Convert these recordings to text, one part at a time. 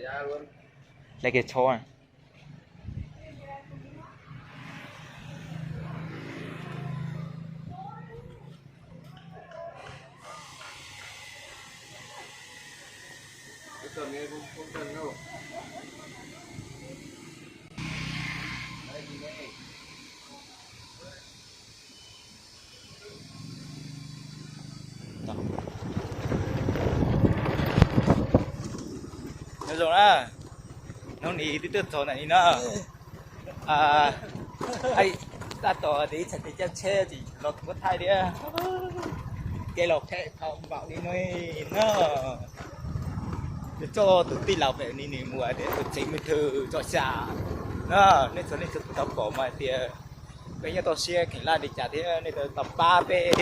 Hlais kiag tshauv. Nyob zoo na, hnub no twb tuaj txog ntawm no na. Tab tom tias ib txhais tes cab tsheb tsis los thaij thiab. Kev los phem tau npaum li no na. Coj tus tij laug pem ni nws mus tias tus tsev me thw tso xya na. Nej txhua leej txhua tus tau pom mas tias peb nyob toj siab kheev laj li cas thiab nej tau pab peb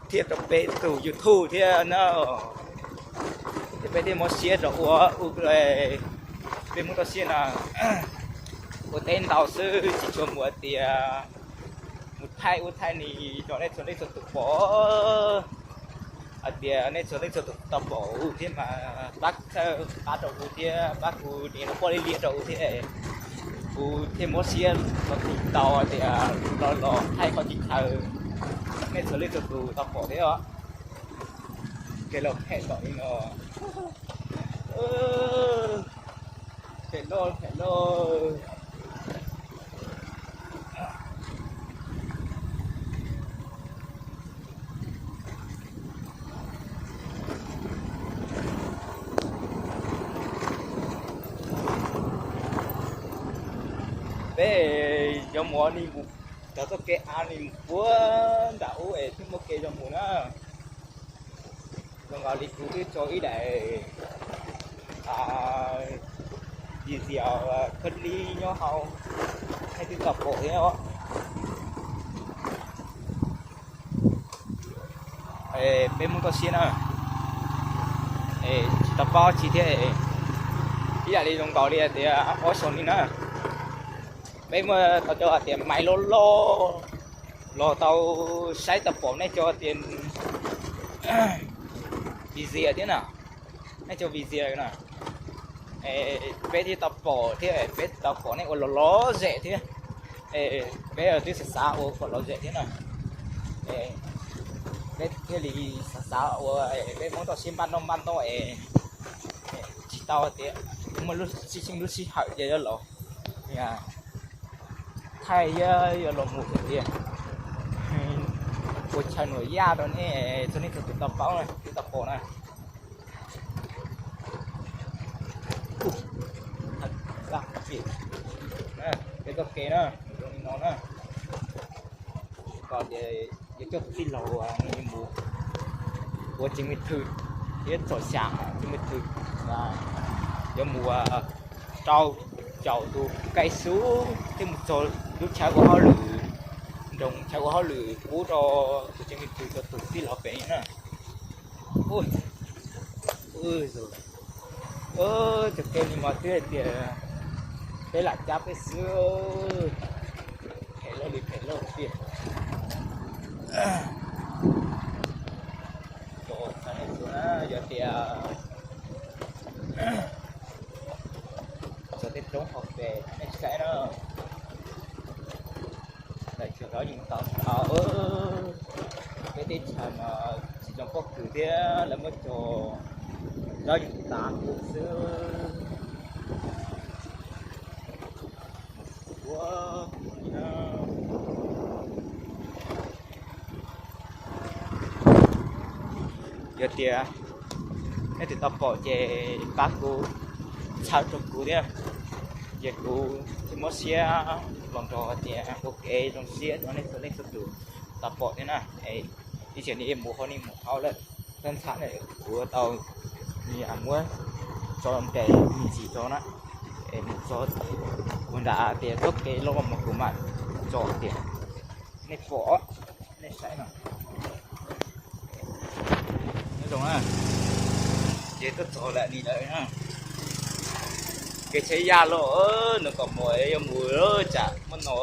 thiab rau peb tus YouTube thiab na. Ces peb thiaj mob siab rau ua, peb Hmoob toj siab no ua teb ntau xwb tsis tshua mus tias mus thaij ub thaij ni rau nej txhua leej txhua tus pom. Hais tias nej txhua leej txhua tus tau pom thiab mas pab txhawb pab rau kuv thiab pab kuv nias lub pob liab liab rau kuv thiab. Kuv thiaj mob siab los tig tau tias los los thaij qhov txhia chaw nej txhua leej txhua tus tau pom thiab os. Kev los phem npaum li no. Phem loj phem loj. Peb yuav mus ni mus, cov txoj kev av ni mus puag nram ub es thiaj muaj kev zoo mus na. Zoo nkaus li kuv twb tso ib daim video clip nyob hauv, nej twb tau pom thiab os. Peb Hmoob toj siab na, tsis tau paub tsi thiab. Ib yam li zoo nkaus li hais tias ob xyoos li na, peb muaj tau cov hais tias maiv loj loj los tau saib tau pom nej cov tias video thiab na, nej cov video na. Peb thiaj tau pom thiab peb tau pom nej ua los lom zem thiab. Peb twb xav xav ua kom lom zem thiab na. Peb thiaj li xav xav ua peb Hmoob toj siab npaj noj npaj noj es tsis tau tias muaj lub sij hawm ces yuav los thaij thiab yuav los mus tias ua chaw nuam yaj rau nej txhua leej txhua tus tau paub na, twb tau pom na. Peb txoj kev na zoo li no na, kom tias yuav coj tus tij laug mus ua tsev me thw thiab txhua xya tsev me thw, yuav mus rau caum tus kaij xub thiab mus txog lub chaw ua hauj lwm, nroog chaw ua hauj lwm pub rau tus tsev me thw rau tus tij laug pem na. Cov kev ni mas twb hais tias peb lam cab peb xwb, phem loj li phem loj tiag. Yog tias txog tej roob hauv pes nej saib na, lawv cog zaub yeej tau ntau, peb teb chaws mas tsis zoo pob kws thiab lawv muab cog zaub yeej tas kuv xwb. Yog tias nej twb tau pom ces pab kuv txhawb rau kuv thiab, ces kuv thiaj mob siab los nrog tias ua kev zoo siab rau nej txhua leej txhua tus tau pom thiab na. Ib tsam nej mus hauv nej mus hauv lawm, txhob ntshai na, kuv tau muab tso nres me ntsis tso na, es mus tso ua nram tias txoj kev loj mas kuv mam tso tias nej pom, nej saib no. Nyob zoo na, ces tuaj txog lawm ni lawm na. Kev tsheb yaj loj, nws kom mus yuav mus tsam muaj no,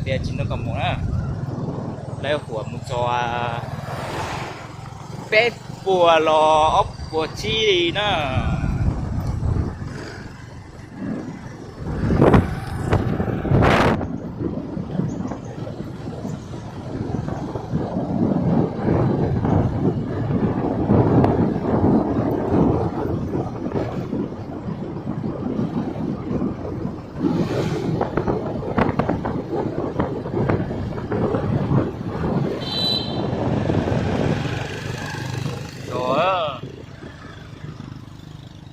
tias tsis nrog kom mus na, lawv huam mus txog peb puas los ob Ua txij li na.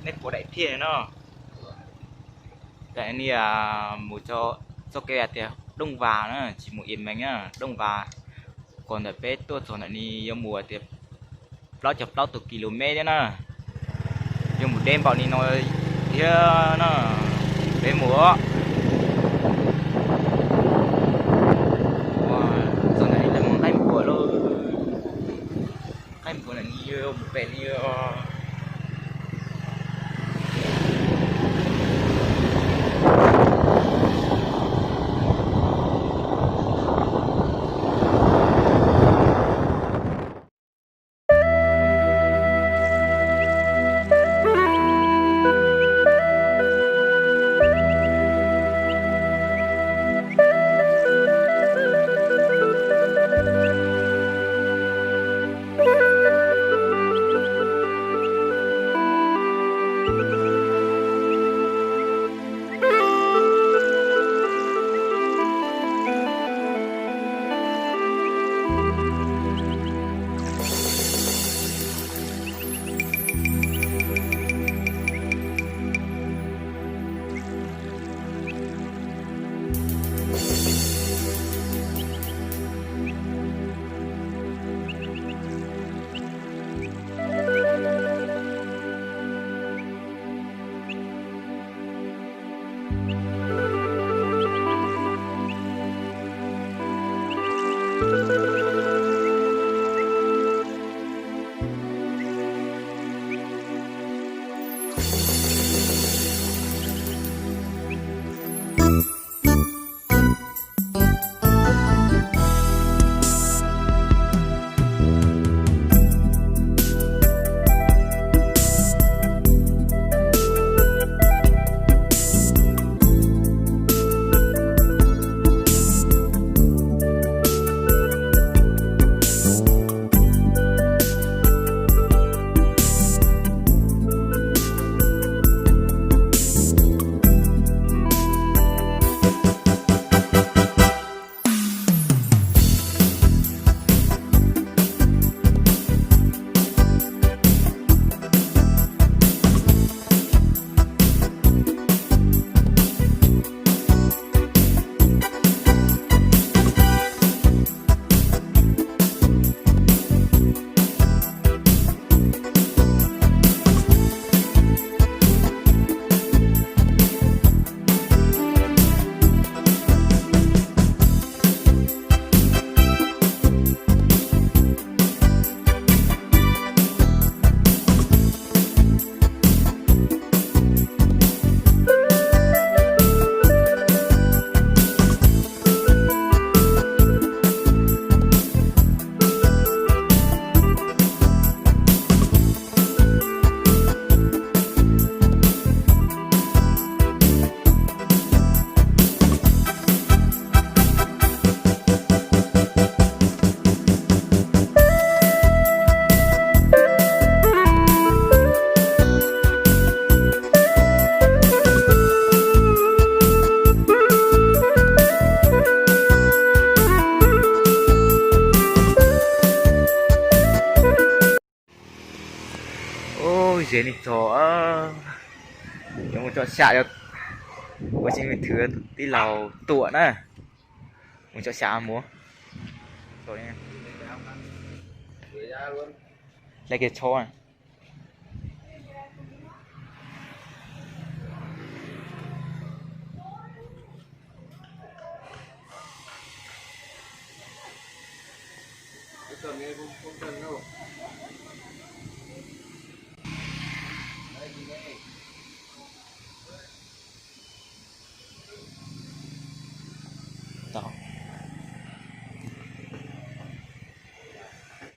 Nej puas daim thiaj no. Tam no mus txoj kev hais tias Dooj Vas na, tsis mus Im Mees na, Dooj Vas. Qhov ntawm peb tuaj txog ntawm no yuav mus hais tias plaub caug plaub tus kis lus mev thiab na. Yuav mus deb npaum li no thiab na. Peb mus os. Txog ntawm no lawv muab nqaij npuas lauj. Nqaij npuas ntawm no yuav mus pem no. Ub, ze li txog, yuav mus tso sam, ua tsis me thw tij laug Tuam na, mus tso sam mus. Hle kiag tsho.